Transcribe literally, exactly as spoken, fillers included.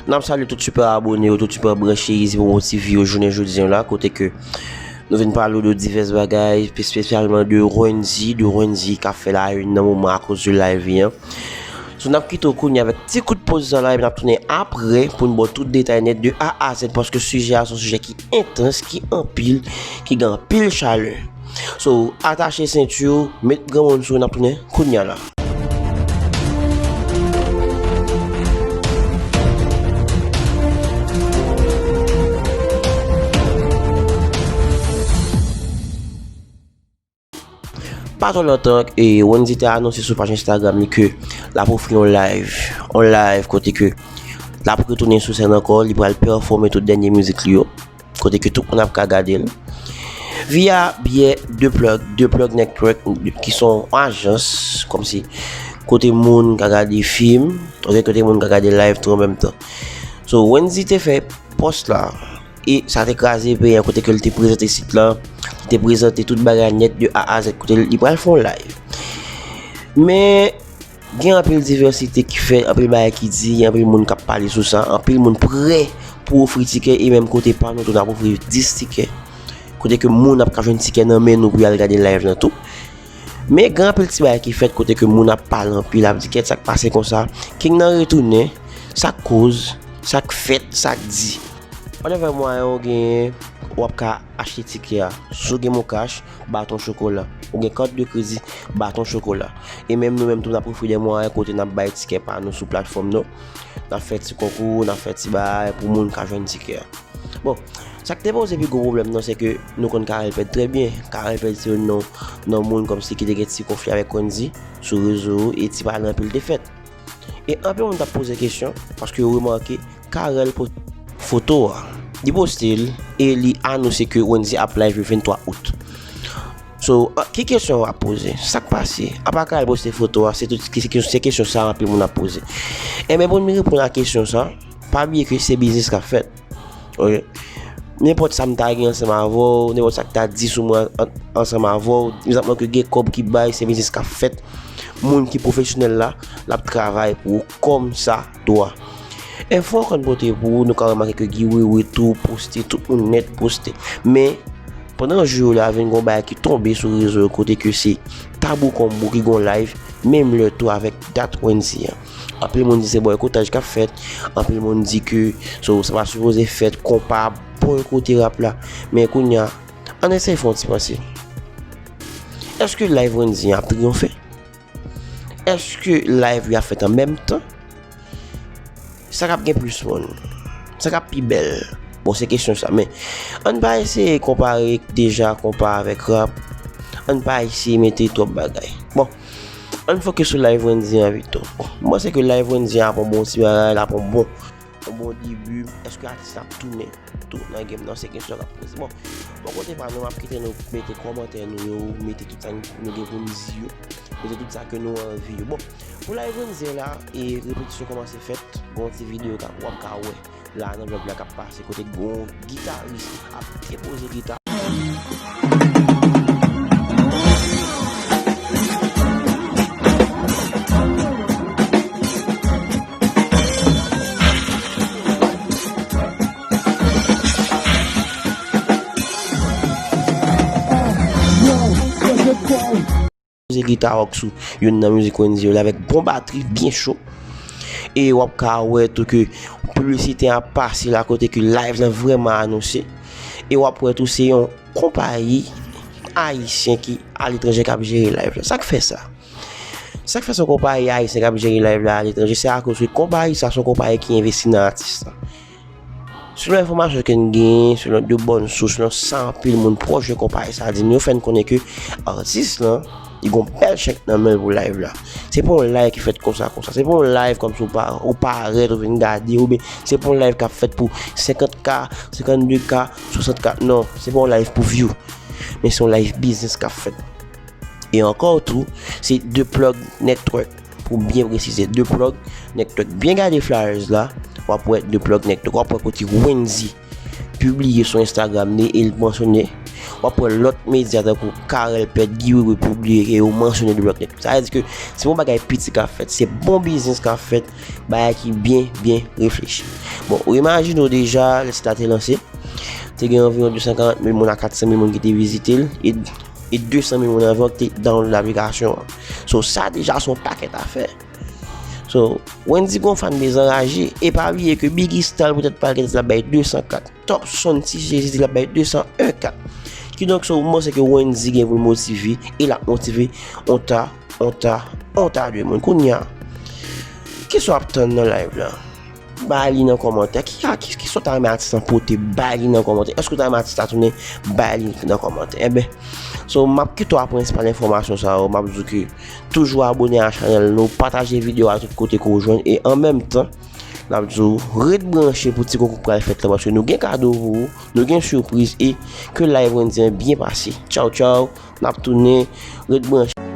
N ap salye tout sipè abòne yo, tout sipè branche Easy Promo T V yo jounen jodi a la, kote ke nou vin pale w de divès bagay, espesyalman de Wendy, de Wendy k ap fè la une nan moman akoz de live li an. So, n ap kite w kounye a avèk ti kout poz sa la, epi n ap tounen apre pou n ba w tout detay nèt de A a Z, paske sijè a se yon sijè ki entans, ki anpil, ki gen anpil chalè. So, atache senti w, met granmoun sou w, n ap tounen kounye a la. Pa twò lontan, e, Wendy te anonse sou paj Instagram li ke l ap ofri yon live, yon live kote ke l ap retounen sou sèn ankò, li pral pèfòme tout dènye mizik li yo, kote ke tout moun ap ka gade l. Via byè The Plug, The Plug Network, ki se yon ajans, kòmsi, kote moun ka gade fim, ok, kote moun ka gade live tou an menm tan. So, Wendy te fè pòs la, e sa te kraze peyi an kote ke l te prezante sit la, li te prezante tout bagay nèt de A a Z kote li pral fè yon live. Men, gen anpil divèsite ki fèt, anpil bagay ki di, anpil moun k ap pale sou sa, anpil moun prè pou ofri tikè, e menm kote pa nou tou n ap ofri dis tikè. Kote ke moun ap ka jwenn tikè nan men nou pou y al gade live lan tou. Men gen anpil ti bagay ki fèt kote ke moun ap pale anpil, ap di kèt sa k pase konsa, King nan retounen, sa k koz, sa k fèt, sa k di. Whatever mwayen w genyen, w ap ka achte tikè a. Si w gen MonCash, baton chokola. Ou gen kat de kredi, baton chokola. E menm nou menm tou, n ap ofri de mwayen kote n ap bay tikè pa nou sou platfòm nou. N ap fè ti konkou, n ap fè ti bagay pou moun ka jwenn tikè a. Bon, sa k te poze pi gwo pwoblèm nan, se ke nou konn Carel Pèd trè byen. Carel Pèd se youn nan, nan moun kòmsi ki te gen ti konfli avèk Wendy sou rezo yo, e ti pale anpil te fèt. E anpil moun t ap poze kesyon, paske yo remake Carel poste foto a. Li poste l, e li anonse ke Wendy ap live le venntwa out. So, an, ki kesyon w ap poze? Sa k pase? Apa Carel poste foto a, se tout, se kesyon, se kesyon sa anpil moun ap poze. Enben, pou n reponn a kesyon sa, pa bliye ke se biznis k ap fèt. Ok. Nenpòt sa m ta gen ansanm avè w, nenpòt sa k ta di sou mwen an-, ansanm avè w, egzanp lan ke gen kòb ki bay, se biznis k ap fèt. Moun ki pwofesyonèl la, l ap travay pou ou kòm sa dwa. Enfo an konn pote pou ou, nou ka remake ke Guy Wewe tou poste, tout moun nèt poste. Men, pandan jou yo la, vin gon bagay ki tonbe sou rezo yo kote ke se Tabou Combo ki gon live, menm lè tou avèk dat Wendy an. Anpil moun di se bòykotaj k ap fèt, anpil moun di ke so, sa pa sipoze fèt, konpa bòykote rap la. Men kounye a, ann eseye fè yon ti panse. Èske live Wendy an ap triyonfe? Èske live yo ap fèt an menm tan? Sa k ap gen plis moun? Sa k ap pi bèl? Bon, se kesyon sa, men ann pa eseye konpare deja konpa avèk rap. Ann pa eseye mete twòp bagay. Bon, ann fokis sou live Wendy an pito. Bon, m panse ke live Wendy an ap yon bon ti bagay, l ap yon bon, yon bon debi. Èske atis la ap tounen tou nan game nan? Se kesyon k ap poze. Bon, bò kote pa nou, m ap kite nou mete kòmantè nou yo, mete tout sa nou gen pou n di yo, mete tout sa ke nou anvi yo. Bon, pou live Wendy la, e repetisyon kòmanse fèt, gon ti videyo k ap, w ap ka wè la nan vlòg la k ap pase, kote gon gitaris ap depoze gita. Poze gita rock sou youn nan mizik Wendy yo la avèk bon batri byen cho. E w ap ka wè tou ke piblisite an ap pase la kote ke live lan vrèman anonse. E w ap wè tou se yon konpayi ayisyen ki aletranje k ap jere live la. Sa k fè sa? Sa k fè se yon konpayi ayisyen k ap jere live la aletranje, se akoz ke konpayi sa se yon konpayi ki envesti nan atis la. Selon enfòmasyon ke n genyen, selon de bòn sous, selon sa anpil moun pwòch de konpayi sa di n yo, fè n konnen ke atis lan, li gon bèl chèk nan men l pou live la. Se pa yon live ki fèt konsa, konsa. Se pa yon live kòmsi w pa, ou parèt, ou vin gade, oubyen se pa yon live k ap fèt pou senkant K, senkannde K, swasant K. Non, se pa yon live pou view. Men se yon live biznis k ap fèt. E ankò tou, se The Plug Network, pou byen presize, The Plug Network. Byen gade flyers la, w ap wè The Plug Network, w ap wè kote Wendy pibliye sou Instagram li e l mansyone w ap wè lòt medya tankou Carel Pèt, Guy Wewe pibliye ke yo mansyone The Block Network. Sa vle di ke se bon bagay piti k ap fèt, se bon biznis k ap fèt, bagay ki byen, byen reflechi. Bon, ou imajine w deja, lè sit la te lanse, te gen anviwon de san karant mil moun a kat san mil moun ki te vizite l, e, e de san mil moun anviwon ki te download aplikasyon an. So, sa deja se yon pakèt afè. So, Wendyy gon fan baz anraje, e pa bliye ke Biggy Star poutèt pa l gen l ap bay de san kat. Top Son ti Jezi di l ap bay de san en kat. Kidonk, so, mwen panse ke Wendyy gen pou l motive, e l ap motive on ta, on ta, on ta de moun. Kounye a, kisa w ap tann nan live la? Bay li nan kòmantè. Ki, ki, kisa w ta renmen atis lan pote? Bay li nan kòmantè. Èske w ta renmen atis la tounen? Bay li nan kòmantè. Enben, so, m ap kite w ak prensipal enfòmasyon sa yo. M ap di w ke toujou abone a chanèl nou, pataje videyo a tout kote ke w jwenn, e an menm tan, n ap di w ret branche pou ti konkou k pral fèt la, paske nou gen kado pou ou, nou gen sipriz, e ke live Wendyy an byen pase. Tchaw, tchaw, n ap tounen, ret branche.